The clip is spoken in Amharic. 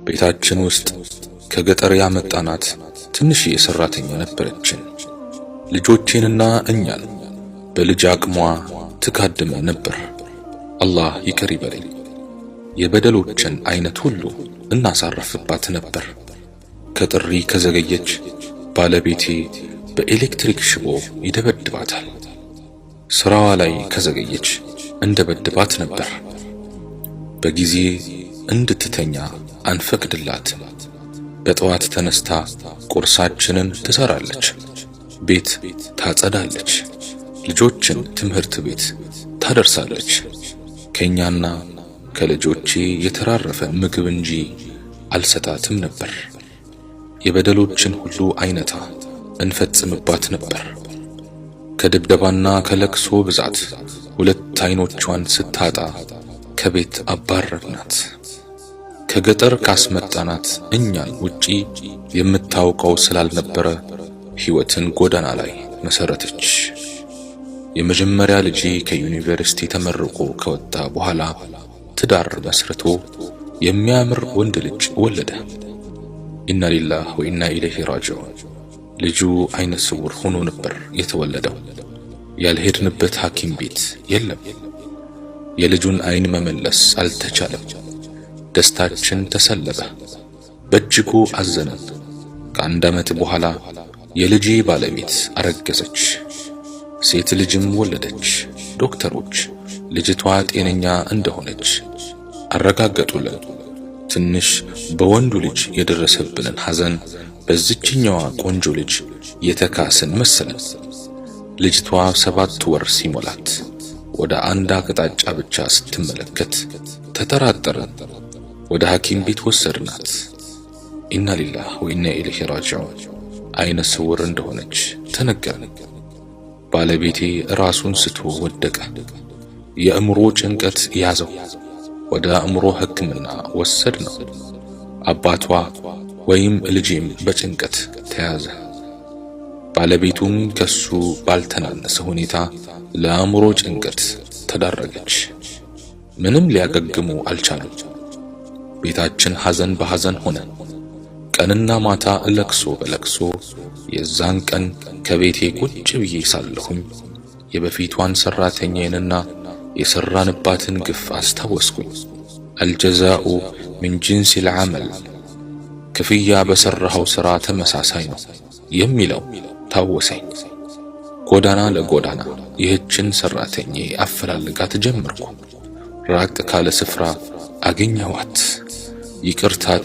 ቤታችን ውስጥ ከገጠር ያመጣናት ትንሽዬ ሰራተኛ ነበረችን። ልጆቼንና እኛን በልጅ አቅሟ ትካድመን ነበር። አላህ ይቅር ይበለኝ። የበደሎችን አይነት ሁሉ እናሳርፍባት ነበር። ከጥሪ ከዘገየች ባለቤቴ በኤሌክትሪክ ሽቦ ይደበድባታል። ስራዋ ላይ ከዘገየች እንደበድባት ነበር። በጊዜ እንድትተኛ አንፈቅድላትም። በጠዋት ተነስታ ቁርሳችንን ትሰራለች፣ ቤት ታጸዳለች፣ ልጆችን ትምህርት ቤት ታደርሳለች። ከኛና ከልጆቼ የተራረፈ ምግብ እንጂ አልሰጣትም ነበር። የበደሎችን ሁሉ አይነታ እንፈጽምባት ነበር። ከድብደባና ከለቅሶ ብዛት ሁለት አይኖቿን ስታጣ ከቤት አባረርናት። ከገጠር ካስመጣናት እኛን ውጪ የምታውቀው ስላልነበረ ሕይወትን ጎዳና ላይ መሰረተች። የመጀመሪያ ልጄ ከዩኒቨርሲቲ ተመርቆ ከወጣ በኋላ ትዳር መስርቶ የሚያምር ወንድ ልጅ ወለደ። إنا لله وإنا إليه راجعون። ልጁ አይነ ስውር ሆኖ ነበር የተወለደው። ያልሄድንበት ሐኪም ቤት የለም። የልጁን አይን መመለስ አልተቻለም። ደስታችን ተሰለበ። በእጅጉ አዘንን። ከአንድ ዓመት በኋላ የልጄ ባለቤት አረገዘች። ሴት ልጅም ወለደች። ዶክተሮች ልጅቷ ጤነኛ እንደሆነች አረጋገጡልን። ትንሽ በወንዱ ልጅ የደረሰብንን ሐዘን በዚችኛዋ ቆንጆ ልጅ የተካስን መሰለን። ልጅቷ 7 ወር ሲሞላት ወደ አንድ አቅጣጫ ብቻ ስትመለከት ተጠራጠርን። ወደ ሐኪም ቤት ወሰድናት። إنا لله وإنا إليه راجعون። አይነ ስውር እንደሆነች ተነገረን። ባለቤቴ ራሱን ስቶ ወደቀ። የአእምሮ ጭንቀት ያዘው። ወደ አእምሮ ሕክምና ወሰድነው። አባቷ ወይም ልጄም በጭንቀት ተያዘ። ባለቤቱም ከሱ ባልተናነሰ ሁኔታ ለአእምሮ ጭንቀት ተዳረገች። ምንም ሊያገግሙ አልቻሉም። ቤታችን ሐዘን በሐዘን ሆነ። ቀንና ማታ ለቅሶ በለቅሶ። የዛን ቀን ከቤቴ ቁጭ ብዬ ሳለሁኝ የበፊቷን ሰራተኛዬንና የሰራንባትን ግፍ አስታወስኩኝ። الجزاء من جنس العمل፣ ክፍያ በሰራኸው ሥራ ተመሳሳይ ነው የሚለው ታወሰኝ። ጎዳና ለጎዳና ይህችን ሰራተኛዬ አፈላልጋት ጀመርኩ። ራቅ ካለ ስፍራ አገኘኋት። ይቅርታ